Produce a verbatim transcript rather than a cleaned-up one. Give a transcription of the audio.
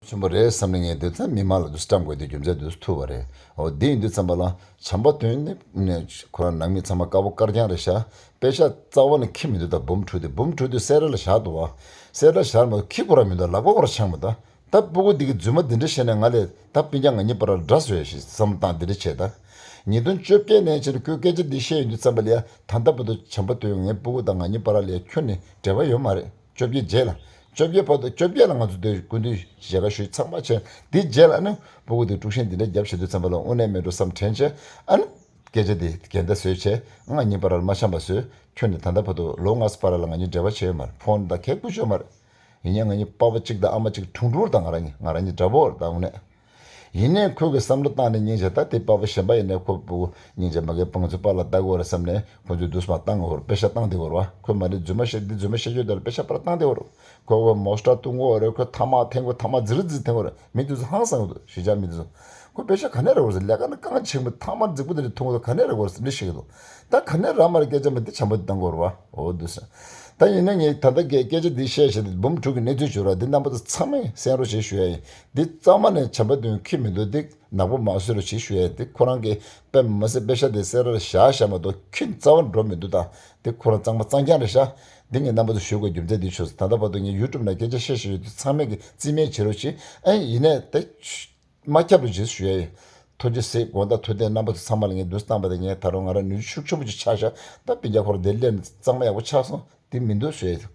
ཆེན་པོ་རེད་བསམ་ནས་ངས་དེ་ཚོ་མི་མང་ལ་དུ་སི་ཊམ་དགོས་དུས་རྒྱུ་མཚན་དུ་ཐུག་པ་རེད། འོ་དེ་ཡིན་དུས་ཙམ་པ་ལ་བྱམས་པ་དོན་ནི་ནས་ཁོ་རང་ནང་མི་ཚང་མ་དཀར་པོ་དཀར་རྐྱང་རེད་ཤག་པེ་ཤག་རྩ་བ་ནས་ཁྱི་མི་འདུག་ད་འབུམ་དྲུག་དེ་འབུམ་དྲུག་དེ་སེ་ར་ལ་བཞག་འདུག་བ། སེ་ར་ལ་བཞག་མ་ཁྱི་ཁོ་རང་མི་འདུག་ལག་པ་ཁོ་རང་འཆང་མི་འདུག་ད་སྤུ་གུ་འདི་གི་རྫུན་མ་འདི་འདྲ་བཤད་ནས་ང་ལས་ད་སྤུན་ཀྱག་ང་གཉིས་བར་ལ་དགྲ་བཟོས་ཡ་ཞིག་བསམ་བློ་བཏང་འདི་འདྲ་བྱས་ད། ཉིས་སྟོང་བཅོ་བརྒྱད་ནས་བྱས་ནས་ཁོས་སྐད་ཆ་འདི་བཤད་ཡོང་དུས་ཙམ་པ་ལ་ཡ་ད་ལྟ་བར་དུ་བྱམས་པ་དོན་ངའི་སྤུ་གུ་དང་ང་གཉིས་བར་ལ་ཡ་ཁྱོན་ནས་འབྲེལ་བ་ཡོད་མ་རེད། བཅོ་བརྒྱད་རྗེས་ལ། བཅོ་བརྒྱད་བར་དུ་བཅོ་བརྒྱད་ལ་ང་ཚོ་དེ་སྐུ་མདུན་ཞལ་ཁ་ཞུས་ཚང་མ་བྱས་དེ་རྗེས་ལ་ནི་སྤུ་གུ་དེ་དཀྲུག་ཤིང་འདི་འདྲ་རྒྱབ་བྱེད་དུས་ཙམ་པ་ལ་དངོས་གནས་མེད་འགྲོ་བསམ་དྲན་བྱས་ཨ་ནི། སྐད་ཆ་དེ་འགལ་ཟླ་བཟོས་བྱས་ང་གཉིས་བར་ལ་མ་འཆམ་པ་བཟོས་ཁྱོད་ནི་ད་ལྟ་བར་དུ་ལོ་ལྔ་ཙམ་བར་ལ་ང་གཉིས་འབྲེལ་བ་བྱས་ཡོད་མ་རེད། ཕོན་དང་གལ་ཁུ་ཆོད་མ་རེད། ཡིན་ཡང་ང་གཉིས་པ་ཕ་གཅིག་དང་ཨ་མ་གཅིག་དྲུང་དྲུང་དང་ང་རང་གཉིས་ང་རང་གཉིས་འདྲ་པོ་རེད་ད་དངོས་གནས། ཡིན་ནའི་ཁོས་གི་བསམ་བློ་བཏང་ནས་སྙིང་རྗེ་ད་དེ་པ་ཕ་གཞན་པ་ཡིན་ནའི་ཁོ་བུ་སྙིང་རྗེ་མ་གི་པང་ཚུ་པ་ལ་ལྟ་དགོས་རེད་བསམ་ནས་ཁོ་ཚོས་དུས་མ་བཏང་དགོས་རེད། པེ་ཤ་བཏང་དེ་དགོས་རེད་བ། ཁོས་མ་ནི་རྫུན་མ་བཤད་འདི་རྫུན་མ་བཤད་རྒྱུ་དེ་ལ་པེ་ཤ་པར་བཏང་དེ་དགོས་རེད། ཁོས་མོ་སྟྲ་བཏུང་དགོས་རེད། ཁོས་ཐ་མག་འཐེན་དགོས་ཐ་མག་ཛིར་ཛིར་འཐེན་དགོས་རེད། མི་དེ་ཚོ་ཧང་སང་གི་འདུག་གཞིས་ཆགས་མི་དེ་ཚོ། ཁོས་པེ་ཤ་ག་ནས་རག་གོ་ཟེར། ལས་ཀ་ནི་རྐང་ཆེན་པོ་ཐ་མག་རྫིག་པོ་དེ་འདྲ་འཐུང་གི་འདུག་ག་ནས་རག་གོ་ཟེར་འདི་ཤེས་ཀྱི་འདུག་ད་ག་ནས་རག་མ་རེད་སྐད་ཆ་མ་འདི་བྱམས་པོ་འདི་བཏང་དགོས་རེད་བ། འོ་འདུག་ཟེར། ད་ཡིན་ན་ངས་ད་ལྟ་སྐད་སྐད་ཆ་འདི་བཤད་བཤད་དེ་འབུམ་དྲུག་གི་གནས་ཚུལ་བྱུང་ར་འདི་རྣམ་པ་ཚོ་ཚང་མས་གསན་རོགས་བྱེད་ཞུ་ཡ་ཡིན། འདི་གཙང་མ་ནས་བྱམས་པ་འདོན་ཁྱི་མི་འདུག་འདི་ནག་པོ་མ་བཟོས་རོགས་བྱེད་ཞུ་ཡ་ཡིན། འདི་ཁོ་རང་གི་དཔེ་མ་སྲིད་པེ་ཤ་དེ་སེ་ར་ལ་བཞག་བཞག་མ་གཏོགས་ཁྱི་རྩ་བ་འགྲོ་མི་འདུག་ད་འདི་ཁོ་རང་གཙང་མ་གཙང་རྐྱང་རེད་ཤག་འདི་ངས་རྣམ་པ་ཚོ་ཞུ་དགོས་རྒྱུ་མཚན་འདི་ཆོག་ད་ལྟ་བར་དུ་ངས་ཡུ་ཊུབ་ནང་སྐད་ཆ་བཤད་བཤད་ཡོད་དུས་ཚང་མས་གི་རྩིས་མེད་བྱེད་རོགས་བྱེད། ཨེ་ཡིན་ནས་དེ། མ་ཁྱབ་རུ་རྗེས་སུ་ཞུ་ཡ་ཡིན། ཐུགས་རྗེ་གཟིགས་དགོངས་དག་ཐུགས་བདེ། རྣམ་པ་ཚོ་ཚང་མ་ལ་ངས་འདུག་སེ་བཏང་པ་དེ་ངས་ད་རུང་ང་རང་ནུས་ཤུགས་ཆེན་པོ་ཅིག་ཆག་ཤག་ད་སྤུན་ཀྱག་ཁོ་རང་དེ་སླེབས་ནས་གཙང་མ་ཡག་པོ་ཆགས་སོང་དེ་མི་འདུག་ཞུ་ཡ་ཡིན།